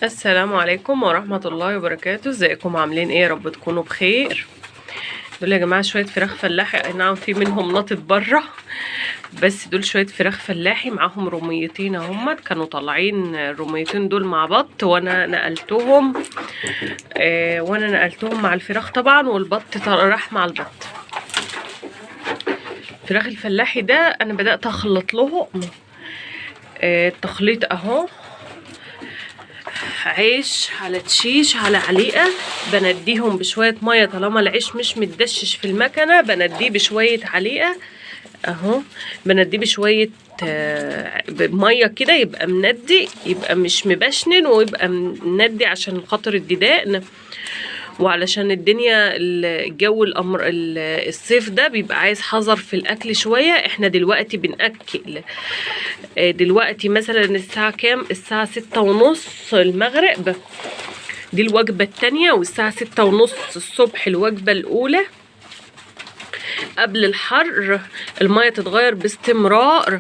السلام عليكم ورحمة الله وبركاته. ازيكم عاملين ايه؟ يا رب تكونوا بخير. دول يا جماعة شوية فراخ فلاحي، اي نعم في منهم نطت بره، بس دول شوية فراخ فلاحي معاهم روميتين اهم، كانوا طالعين الروميتين دول مع بط وانا نقلتهم، وانا نقلتهم مع الفراخ طبعا، والبط راح مع البط. فراخ الفلاحي ده انا بدأت اخلط لهم التخليط اهو، عيش على تشيش على عليقة، بنديهم بشوية مية طالما العيش مش متدشش في المكنة، بنديه بشوية عليقة اهو، بنديه بشوية مية كده، يبقى مندي، يبقى مش مبشنن ويبقى مندي عشان خاطر الديدان، وعلشان الدنيا الجو الأمر الصيف ده بيبقى عايز حذر في الأكل شوية. احنا دلوقتي بنأكل، دلوقتي مثلا الساعة كام؟ الساعة 6:30 المغرب، دي الوجبة التانية، والساعة 6:30 الصبح الوجبة الأولى. قبل الحر المية تتغير باستمرار،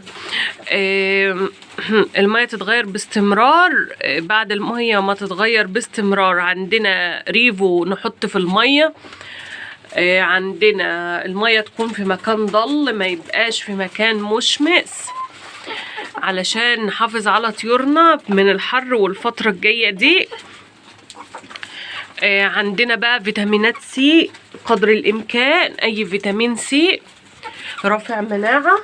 المية تتغير باستمرار. بعد المية ما تتغير باستمرار عندنا ريفو نحط في المية، عندنا المية تكون في مكان ضل، ما يبقاش في مكان مشمس، علشان نحافظ على طيورنا من الحر والفترة الجاية دي. عندنا بقى فيتامينات سي قدر الإمكان، أي فيتامين سي رافع مناعة،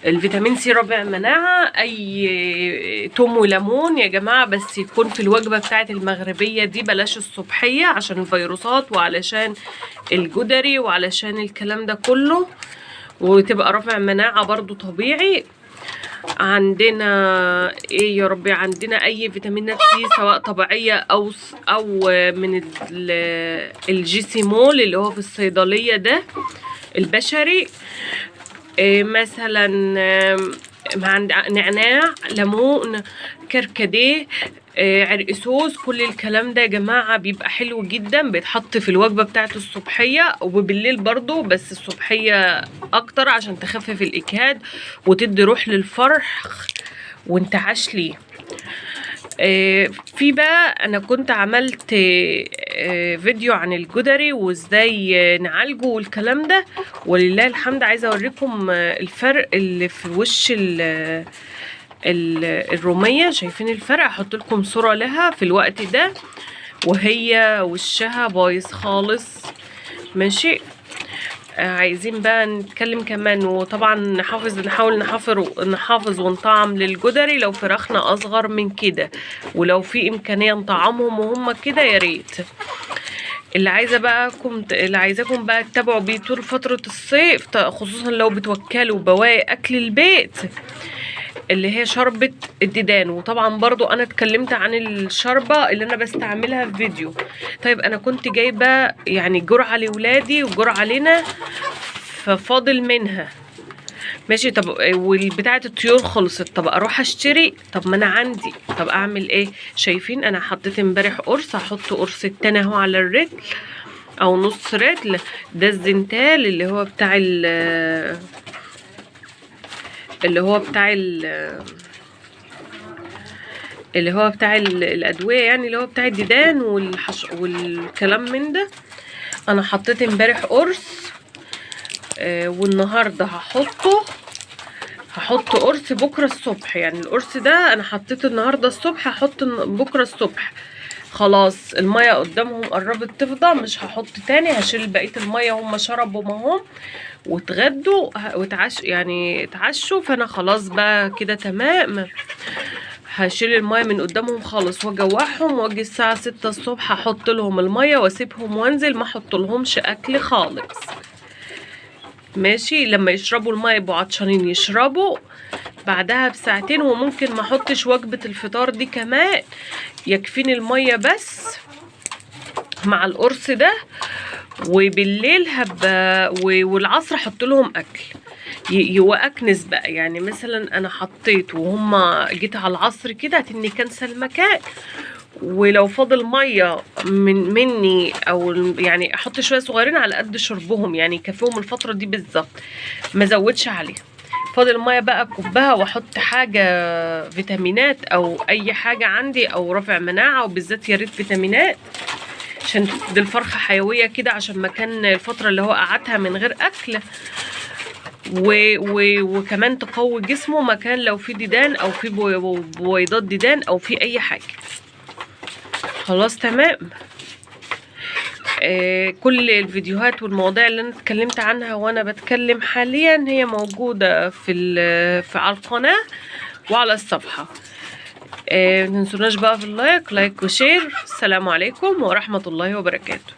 الفيتامين سي رافع مناعة، أي توم وليمون يا جماعة، بس يكون في الوجبة بتاعت المغربية دي، بلاش الصبحية عشان الفيروسات وعلشان الجدري وعلشان الكلام ده كله، وتبقى رافع مناعة برضو طبيعي. عندنا ايه يا ربي؟ عندنا اي فيتامينات سي سواء طبيعية او من الجيسيمول اللي هو في الصيدلية ده البشري، إيه مثلا، عند نعناع، ليمون، كركديه، عرق سوس، كل الكلام ده يا جماعة بيبقى حلو جدا، بيتحط في الوجبة بتاعت الصبحية وبالليل برضو، بس الصبحية اكتر عشان تخفف الاجهاد وتدي روح للفرح وانتعاش ليه. في بقى انا كنت عملت فيديو عن الجدري وازاي نعالجه والكلام ده، ولله الحمد عايزه اوريكم الفرق اللي في وش الرومية. شايفين الفرق؟ احط لكم صوره لها في الوقت ده وهي وشها بايظ خالص. ماشي، عايزين بقى نتكلم كمان، وطبعا نحاول نحافظ ونطعم للجدري لو فراخنا اصغر من كده، ولو في امكانية نطعمهم وهم كده يا ريت. اللي عايزاكم بقى تتابعوا بيه طول فترة الصيف، خصوصا لو بتوكلوا بواقي اكل البيت، اللي هي شوربة الديدان. وطبعا برضو انا اتكلمت عن الشوربة اللي انا بستعملها في فيديو. طيب انا كنت جايبة جرعة لولادي وجرعة لنا، ففاضل منها. ماشي، طب والبتاعة الطيور خلصت، طب اروح اشتري؟ طب ما انا عندي، طب اعمل ايه؟ شايفين انا حطيت امبارح قرص، هحط قرص التاني اهو على الرجل او نص رجل. ده الزنتال اللي هو بتاع ال اللي هو بتاع ال اللي هو بتاع الأدوية، يعني اللي هو بتاع الديدان والكلام من ده. أنا حطيت امبارح قرص، والنهاردة هحط قرص بكرة الصبح. القرص ده أنا حطيته النهاردة الصبح، هحط بكرة الصبح. خلاص المية قدامهم قربت تفضى، مش هحط تاني، هشيل بقية المية. هم شربوا ما هم واتغدوا واتعش، يعني اتعشوا، فانا خلاص بقى كده تمام. هشيل المية من قدامهم خالص واجوعهم، واجي الساعة 6 الصبح احط لهم المية واسيبهم وانزل، ما احط لهمش اكل خالص. ماشي، لما يشربوا المية يبقوا عطشانين يشربوا بعدها بساعتين، وممكن ما احطش وجبة الفطار دي كمان، يكفيني المية بس مع القرص ده. وبالليل هبقى والعصر احط لهم اكل واكنس بقى. مثلا انا حطيت وهم جيت على العصر كده هتني كنسه المكان، ولو فاضل مية مني او احط شوية صغيرين على قد شربهم، يكفيهم الفترة دي بالظبط، ما زودش عليها. فاضل المية بقى اكبها واحط حاجة فيتامينات او اي حاجة عندي، او رافع مناعة، وبالذات يا ريت فيتامينات عشان دي الفرخه حيوية كده، عشان مكان الفترة اللي هو قعدها من غير اكل، وكمان تقوي جسمه مكان لو في ديدان او في بويضات ديدان او في اي حاجة. خلاص تمام. كل الفيديوهات والمواضيع اللي انا اتكلمت عنها وانا بتكلم حاليا هي موجودة في على القناة وعلى الصفحة. متنسوناش بقى في ال like، like و share. السلام عليكم ورحمة الله وبركاته.